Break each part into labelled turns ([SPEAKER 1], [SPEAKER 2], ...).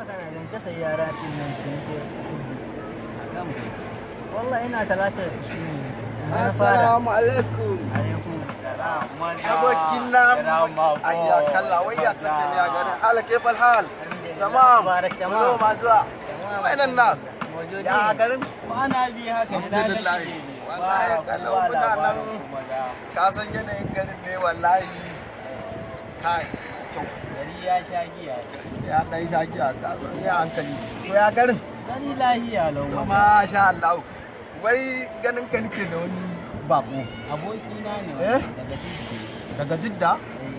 [SPEAKER 1] Kana ganin ta سيارات din nan ciniki kudi.
[SPEAKER 2] Akan bai.
[SPEAKER 1] Wallahi ina 23 yanzu. Na fara.
[SPEAKER 3] السلام عليكم.
[SPEAKER 2] عليكم السلام.
[SPEAKER 3] Abokina. حياك الله ويا سكن يا غني حالك، كيف الحال؟ تمام.
[SPEAKER 1] أخبارك تمام؟
[SPEAKER 3] ما زوا. وين الناس؟
[SPEAKER 1] موجودين.
[SPEAKER 3] يا garin.
[SPEAKER 2] Kwana biyu haka ina
[SPEAKER 3] الحمد لله.
[SPEAKER 2] kake ne?
[SPEAKER 3] Wallahi
[SPEAKER 2] Ba
[SPEAKER 3] kalau
[SPEAKER 2] kowa
[SPEAKER 3] muna nan.
[SPEAKER 2] labarin kuma da
[SPEAKER 3] Ka san yanayin garin ne wallahi. Kai, to
[SPEAKER 2] gari ya sha giya.
[SPEAKER 3] Ya dan sha giya, ka san ya hankali. To ya garin?
[SPEAKER 2] Gari lahiya lau.
[SPEAKER 3] To masha Allah. Wai ganin ka nake da wani bako.
[SPEAKER 2] Abokina ne
[SPEAKER 3] Eh?
[SPEAKER 2] wannan daga Jidda.
[SPEAKER 3] Daga Jidda?
[SPEAKER 2] Eh,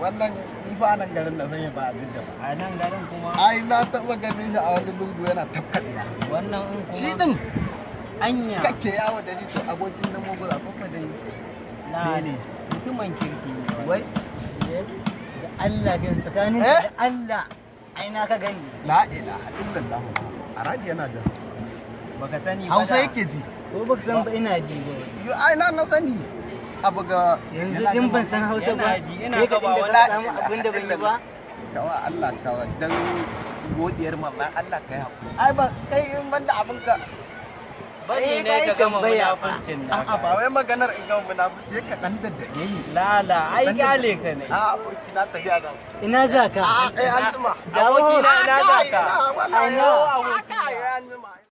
[SPEAKER 3] Wannan ni fa nan garin na sanya ba a Jidda ba.
[SPEAKER 2] A nan garin kuma.
[SPEAKER 3] Ai na taɓa ganin shi a wani lungu yana tafkaɗiya.
[SPEAKER 2] Wannan in kuma.
[SPEAKER 3] Shi din
[SPEAKER 2] Anya.
[SPEAKER 3] Kake yawo da ni, to abokin na mogura ko ka dai
[SPEAKER 2] Na
[SPEAKER 3] ne.
[SPEAKER 2] Mutumin kirki ne wannan.
[SPEAKER 3] Wai.
[SPEAKER 1] Da Allah gan tsakanin
[SPEAKER 3] Eh?
[SPEAKER 1] da Allah. Ai na ka gani.
[SPEAKER 3] لا إله إلا الله. Aradi yana jin
[SPEAKER 2] Baka sani ba.
[SPEAKER 3] Hausa
[SPEAKER 2] Da.
[SPEAKER 3] yake ji.
[SPEAKER 1] Ko baka san ba ina ji ba.
[SPEAKER 3] Yo, ai na sani abu ga
[SPEAKER 1] Yanzu in ban san Hausa ba.
[SPEAKER 2] Yana ji, ina
[SPEAKER 1] Kai ka
[SPEAKER 2] ga ba
[SPEAKER 1] inda
[SPEAKER 2] wani-
[SPEAKER 1] ka samu abin da ban yi ba.
[SPEAKER 3] Kawa Allah, kawa dan godiyar mamman Allah, kai hakuri. Ai ba kai in banda abin ka.
[SPEAKER 2] Bari
[SPEAKER 1] Eh,
[SPEAKER 2] ne
[SPEAKER 1] kai
[SPEAKER 2] ka gama
[SPEAKER 1] tambaya fa.
[SPEAKER 2] munafuncin
[SPEAKER 3] A'a,
[SPEAKER 2] naka.
[SPEAKER 3] ba wai maganar in gama munafurci, ka dan daddade ni.
[SPEAKER 2] Lala, ai kyale ka ne.
[SPEAKER 3] A aboki na tafiya zan.
[SPEAKER 1] Ina za ka?
[SPEAKER 3] A kai an jima.
[SPEAKER 2] Abokina, ina za ka?
[SPEAKER 3] Wallahi.
[SPEAKER 1] Ina?
[SPEAKER 3] Kai an jima.